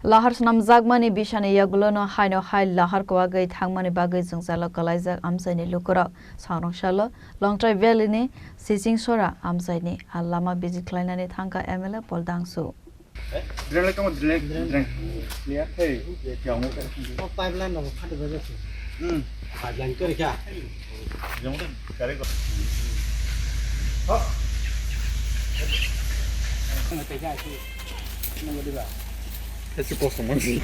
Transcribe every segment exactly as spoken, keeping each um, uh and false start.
Lahar swnamjakmani bisani yagulono haino hai lahar kwagwi thangmani bagwi jwngjalo kwlaijak amchaini lukurok. Songrok salo Longtrai Valley ni Sichingsora amchaini a lama visit khlainani thangkha M L A Paul Dangsu. Drain lai tongo, drain, drain. Clear. Hey, yang. Oh, pipeline no, khati baja se. Hmm. Pipeline kari kya? Yang udah, kari kok. Oh. Nang tega sih. Nang diba. Esi kosong mangsi.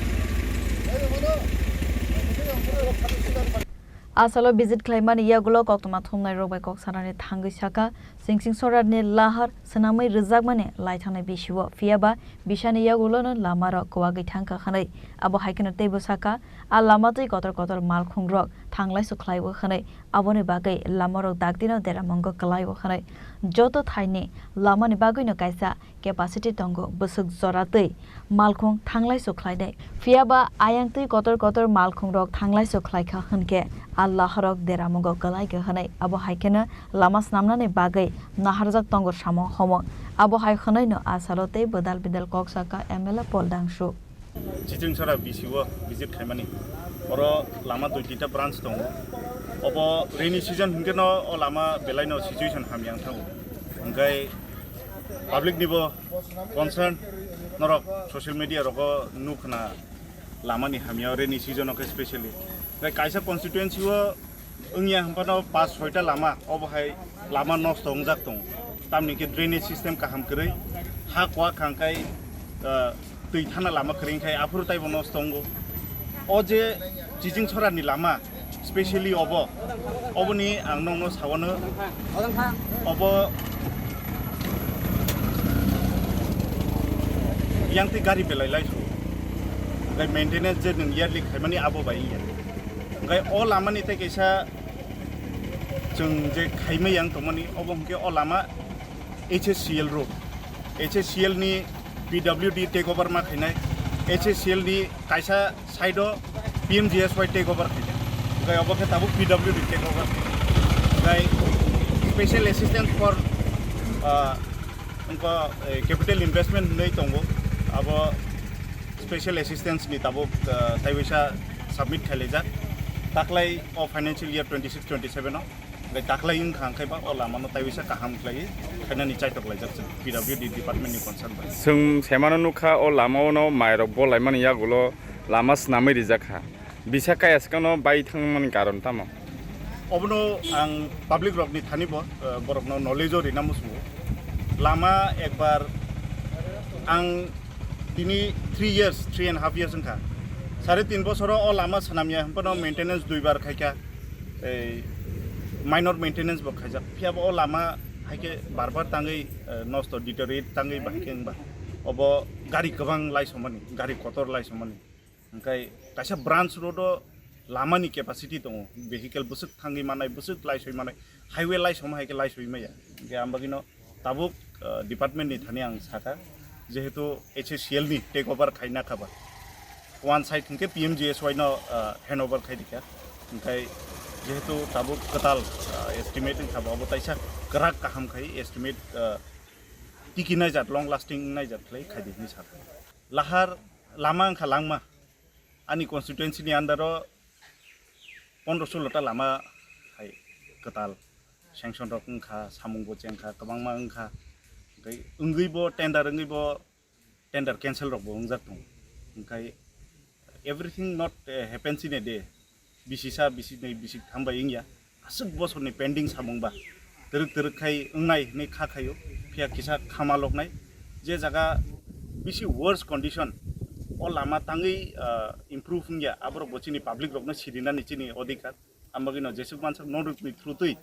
A salo visit khlaimani yagulo koktwma thumnairok bai kok sanani thangwi sakha, Singsing Sorarni lahar swnamwi rwjakmani lai thangnai bisio, phiya ba bisani yagulono lamarok kwagwi thangkha hwnwi. Abo hai kheno teibo sakha, a lama twi kotor kotor malkhungrok thanglaisu khlaio hwnwi, aboni bagwi lamarok dakdino deramungo kwlaio hwnwi. Joto thaini lamani bagwino kaisa capacity tongo, bwswk jora twi malkhung thanglaisu khlainai. Phiya ba ayang twi kotor kotor malkhungrok thanglaisu khlaikha hwnkhe a laharok deramungo kwlaikha hwnwi. Abo hai kheno lama snamnani bagwi naharjak tongo samung homung. Abo hai hwnwino a salo tei bwdal bidal kok sakha M L A Paul Dangsu. Chichingsora V C o visit khaimani. Oro lama dui tinta branch tongo. Obo rainy season hwnkhe no o lama belai no situation hamya wng thango. Hwnkhe public nibo concern norok social media rogo nukhna lamani hamya rainy season o khe specially. Hwnkhe kaisa constituency o wngya hwnphano pas soita lama, obo hai lama nosto wngjak tongo. Tamni khe drainage system kaham kwrwi, ha kwak hangkai, ah, twi thana lama kwrwi khai aphuru taibo nosto wngo. O je Chichingsora ni lama, specially obo, oboni ang nokno sawano, obo yang twi gari belai lai su. Hwnkhe maintenance je nwng yearly khaimani abo bai wngya. Hwnkhe o lamani tei kaisa chwng je khaimai yang tongmani, obo hwnkhe o lama H S C L road. H S C L ni P W D take over ma khainai. H S C L ni kaisa side o P M G S Y take over khainai. Hwnkhe obo khe tabuk P W D take over. Hwnkhe special assistance for, ah, wngkha, eh, capital investment hinwi tongo. Abo special assistance ni tabuk, ah, taiwisa submit khailaijak. Taklai o financial year twenty six twenty seven o. Hwnkhe taklai wngkha hwnkhe ba o lama no taiwisa kaham khlaiwi khainani chaitok laijak chwng P W D department ni concern bai. Chwng semano nukha o lama o no mairok bolaimani yagulo lama swnamwi rijak kha. Bisa kaya swkangno bai thangmani karon tamo? Obono ang public rokni thani bo, eh, borokno knowledge o rina muchungo. Lama ekbar ang tini three years, three and half years wngkha. Sare tin bosoro o lama swnamya hwnphano maintenance duibar khaikha. Ei minor maintenance bo khaijak. Phiya bo o lama haikhe bar bar tangwi, eh, nosto deteriorate tangwi ba haikhe wngba. Obo gari kwbang laisomani, gari kotor laisomani. Hwnkhe kaisa branch road o lama ni capacity tongo, vehicle bwswk thangwi manai, bwswk laisoi manai, highway laisoma hai khe laisoi maya. Hwnkhe ang bagwino tabuk, ah, department ni thani ang sakha, jehetu H S C L ni take over khaina kha ba, one side hwnkhe P M G S Y no, ah, hand over khai rikha. Hwnkhe jehetu tabuk kwtal, ah, estimate wngkha ba, obo taisa kwrak kaham khai estimate, ah, tiki naijak, long lasting naijak khlai khai di hinwi sakha. Lahar lama wngkha langma. Ani constituency ni under o pondro solo ta lama hai kwtal sanction rok wngkha, samung bo chengkha, kwbangma wngkha. Hwnkhe wngwi bo tender, wngwi bo tender cancel rok bo wngjak tongo. Hwnkhe everything not, eh, happens in a day. Bisisa, bisinai, bisitham bai wngya. Aswk bosorni pending samung ba twrwk twrwk khai wngnai hinwi kha khaio, phiya kisa khama loknai. Je jaga bisi worse condition, o lama tangwi, ah, improve wngya, aborok bo chini public rokno sirinani chini odhikar. Ang bagwino jesuk mansuk norokni through twi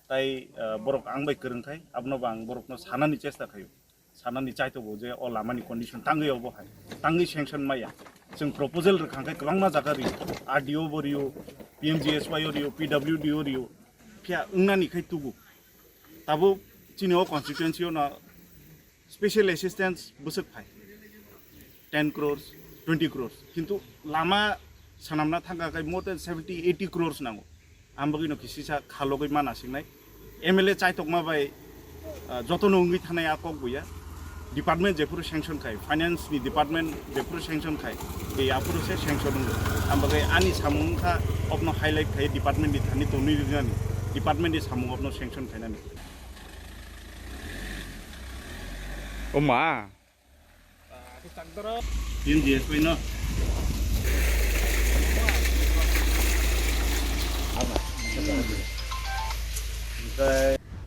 tai, ah, borok ang bai kwrwng khai, abono bo ang borokno sanani chesta khaio. Sanani chaitogo je o lamani condition tangwi obo hai, tangwi sanction maya. Chwng proposal rwkha khe kwbangma jaga rio, R D O bo rio, P M G S Y o rio, P W D o rio, phiya wngnani khai tubu. Tabuk chini o constituency o no special assistance bwswk phai ten crores, twenty crores, kintu lama swnamna thangkha khe more than seventy, eighty crores nango. Ang bagwino kisisa khalogwi mana singnai. M L A chaitokma bai, ah, jotono wngwi thanai a kok buya. Department jephuru sanction khai, finance ni department jephuru sanction khai, tei aphuru se sanction wngo. Ang bagwi ani samung wngkha, obno highlight khai department ni thani tonwi rwnani, department ni samung obno sanction khainani. O ma. P M G S P no.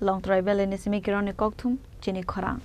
Longtrai Valley ni simi Kiron ni kokthum chini khorang.